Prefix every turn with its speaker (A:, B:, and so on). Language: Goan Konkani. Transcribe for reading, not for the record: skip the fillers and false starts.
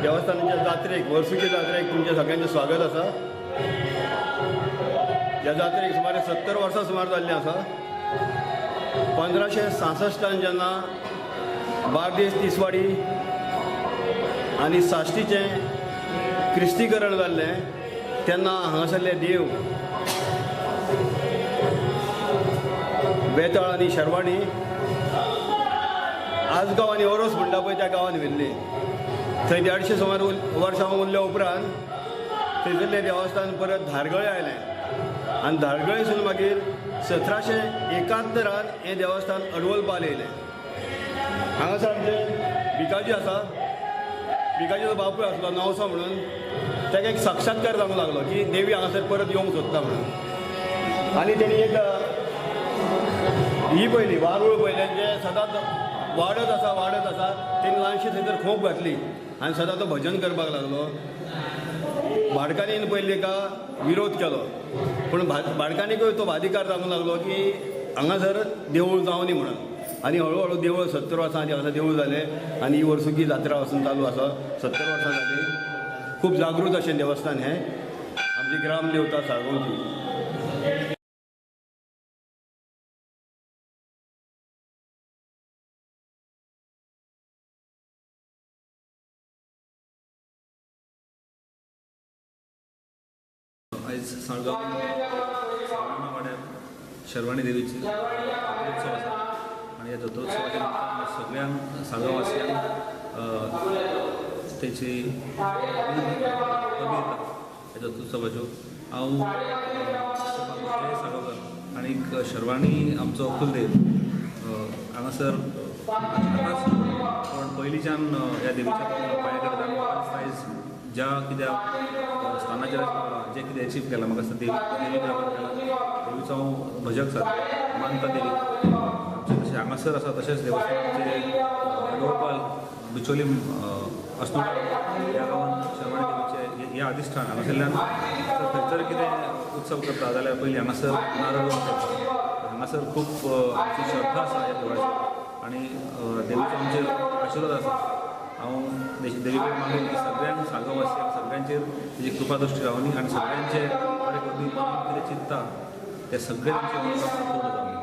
A: देवस्थानाच्या जात्रेक, वर्सुकी जात्रेक तुमच्या सगळ्यांचें स्वागत आसा. ह्या जात्रेक सुमारे 70 वर्सां सुमार जाल्लीं आसा. 1566 जेन्ना बार्देस, तिसवाडी आनी साश्टीचें क्रिस्तीकरण जाल्लें तेन्ना हांगासरले देव बेताळ आनी शर्वाणी आजगांव आनी ओरोस म्हणटा पळय त्या गांवान व्हेल्ली. थंय 150 सुमार वर्सां उरल्या उपरांत थंयसरलें देवस्थान परत धारगळे आयलें आनी धारगळेसून मागीर 1771 हें देवस्थान अडवलपाल येयलें. हांगासर आमचे भिकाजी आसा. भिकाजीचो बापूय आसलो नवसो म्हणून, ताका एक साक्षात्कार जावंक लागलो की देवी हांगासर परत येवंक सोदता म्हणून. आनी तेणी एक ही पयली वारूळ पयलें जें सदांच वाडत आसा वाडत आसा. तेणी ल्हानशी थंयसर खोंप घातली आनी सदां तो भजन करपाक लागलो. भाडकान्नीन पयलीं ताका विरोध केलो, पूण भाडकान्नीकूय तो बाधिकार जावंक लागलो की हांगासर देवूळ जावनी म्हणून. आनी हळू हळू देवूळ 70 वर्सां आदी हांगासर देवूळ जालें आनी ही वर्सुकी जात्रा वचून चालू आसा. 70 वर्सां जालीं. खूब जागृत अशें देवस्थान हें आमची ग्रामदेवता साळगांवची.
B: आयज साळगांव वाड्यार शर्वाणी देवीची जात्रोत्सव आसा आनी ह्या जात्रोत्सवाच्या निमतान सगळ्यांक साळगांववासियांक तेची परबी दिता ह्या जात्रोत्सवाच्यो. हांव जय साळगांवकर आनीक शर्वाणी आमचो कुलदेव हांगासर आतांच पण पयलींच्यान ह्या देवीच्या पांया कडेन म्हाका आयज ज्या कित्या स्थानाचेर जें कितें अचीव केलां म्हाका दिसता देवीक लागून केलां. देवीचो हांव भजक सारको मानता देवीक. आमचें जशें हांगासर आसा तशेंच देवस्थान आमचें अडवलपाल बिचोली अस्नोडा ह्या गांवांत शर्वाणी देवीचें हें अधिश्ठान. हांगासरल्यान खंयसर कितें उत्सव करता जाल्यार पयलीं हांगासर नारळ करता. हांगासर खूब आमची श्रद्धा आसा ह्या देवळाचेर आनी देवीचो आमचेर आशिर्वाद आसा. हांव देवी कडेन मागून की सगळ्यांक साळगांववासियांक सगळ्यांचेर तेजी कृपा दृश्टी रावनी आनी सगळ्यांचे बरें करून मनांत कितें चिंतता तें सगळें तांचें मनोकामना पूर्ण जावनी.